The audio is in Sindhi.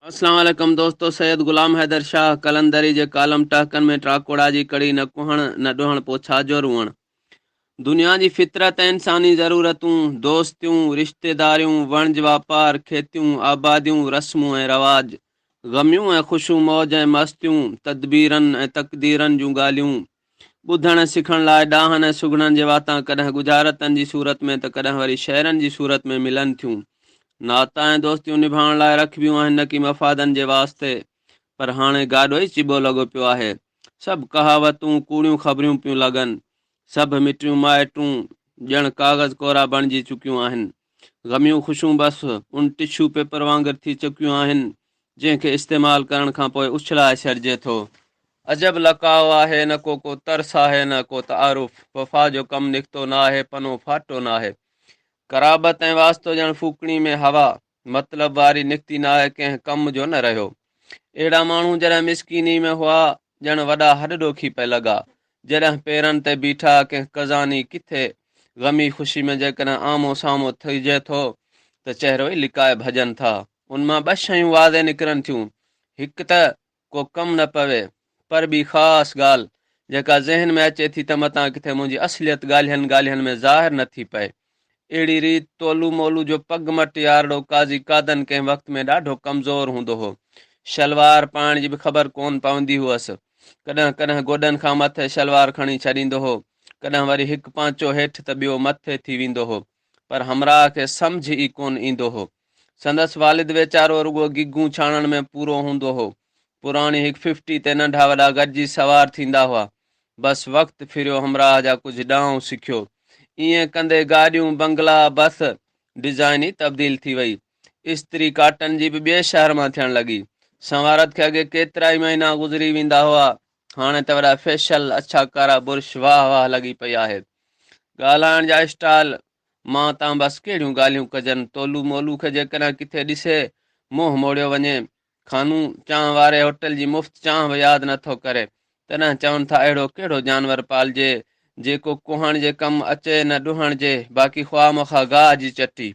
اسلام عليڪم دوستو سيد غلام حيدر شاهه قلندري جي ڪالم ٽهڪن ۾ ٽاڪوڙا جي ڪڙي نه ڪهڻ نه ڏوهڻ پو ڇا جو روئڻ دنيا جي فطرت ۽ انساني ضرورتون دوستيون رشتيداريون وڻج واپار کيتيون آباديون رسمون ۽ رواج غميون ۽ خوشيون موج ۽ مستيون تدبيرن ۽ تقديرن جون ڳالهيون ٻڌڻ ۽ سکڻ لاء ڏاهن ۽ سگهڙن جي واتان ڪڏهن ڳجهارتن جي صورت ۾ ته ڪڏهن وري شعرن جي صورت ۾ ملن ٿيون. ناتا ۽ دوستيون نڀائڻ لاء رکبيون آهن نه ڪي مفادن جي واسطي. پر هاڻي گاڏو ئي چٻو لڳو پيو آهي. سڀ ڪهاوتون ڪوڙيون خبريون پيون لڳن. سڀ مٽيون مائٽون ڄڻ ڪاغذ ڪورا بڻجي چڪيون آهن. غميون خوشيون بس ان ٽشو پيپر وانگر ٿي چڪيون آهن، جنهن کي استعمال ڪرڻ کان پوء اڇلائي ڇڏجي ٿو. عجب لقاء آهي، نه ڪو ڪو ترس آهي نه ڪو تعارف، وفا جو ڪم نڪتو ناهي، پنو ڦاٽو ناهي. قرابت ۽ واسطو ڄڻ ڦوڪڻي ۾ هوا، مطلب واري نڪتي ناهي، ڪنهن ڪم جو نه رهيو. اهڙا ماڻهو جڏهن مسڪيني ۾ هئا، ڄڻ وڏا هڏ ڏوکي پئي لڳا. جڏهن پيرن تي بيٺا، ڪنهن قضاني ڪٿي غمي خوشي ۾ جيڪڏهن آمهون سامهون ٿجي ٿو ته چهرو ئي لڪائي ڀڄن ٿا. ان مان ٻه شيون واضح نڪرن ٿيون. هڪ ته ڪو ڪم نه پوي، پر ٻي خاص ڳالهه جيڪا ذهن ۾ اچي ٿي ته متان ڪٿي منهنجي اصليت ڳالهين ڳالهين ۾ ظاهر نه ٿي پئي. اهڙي ريت تولو مولو جو پڳ مٽ يارڙو قاضي قادن ڪنهن وقت ۾ ڏاڍو ڪمزور هوندو هو. شلوار پائڻ جي به خبر ڪونه پوندي هئس. ڪڏهن ڪڏهن گوڏن کان مٿي شلوار کڻي ڇڏيندو هو. ڪڏهن وري هڪ پانچو هيٺ ته ٻيو مٿي ٿي ويندو هو. پر همراهه کي سمجهه ئي ڪونه ايندو هو. سندس والد ويچارو رڳو گگون ڇاڻڻ ۾ پورو هوندو هو. پراڻي هڪ ففٽي تي ننڍا وڏا گڏجي سوار ٿيندا هئا. بس وقت ڦريو همراهه جا ڪجهه ڏانء سکيو. ائين ڪندي گاڏيون، بنگلا، بس، ڊزائين ئي تبديل ٿي وئي. استري ڪاٽن جي به ٻئي شهر مان ٿيڻ لڳي. سنوارت کي اڳي ڪيترائي مهينا گذري ويندا هئا. هاڻي ته وڏا فيشل، اڇا ڪارا برش واهه واهه لڳي پئي آهي. ڳالهائڻ جا اسٽائل مان تان بس ڪهڙيون ڳالهيون ڪجن. تولو مولو کي جيڪڏهن ڪٿي ڏسي منهن موڙيو وڃي. خانو چانهه واري هوٽل جي مفت چانهه به ياد نه ٿو ڪري. تڏهن چون ٿا اهڙو ڪهڙو جانور پالجي، جيڪو ڪهڻ جي ڪم اچي نه ڏهڻ جي، باقي خواهه مخواهه گاهه جي چٽي.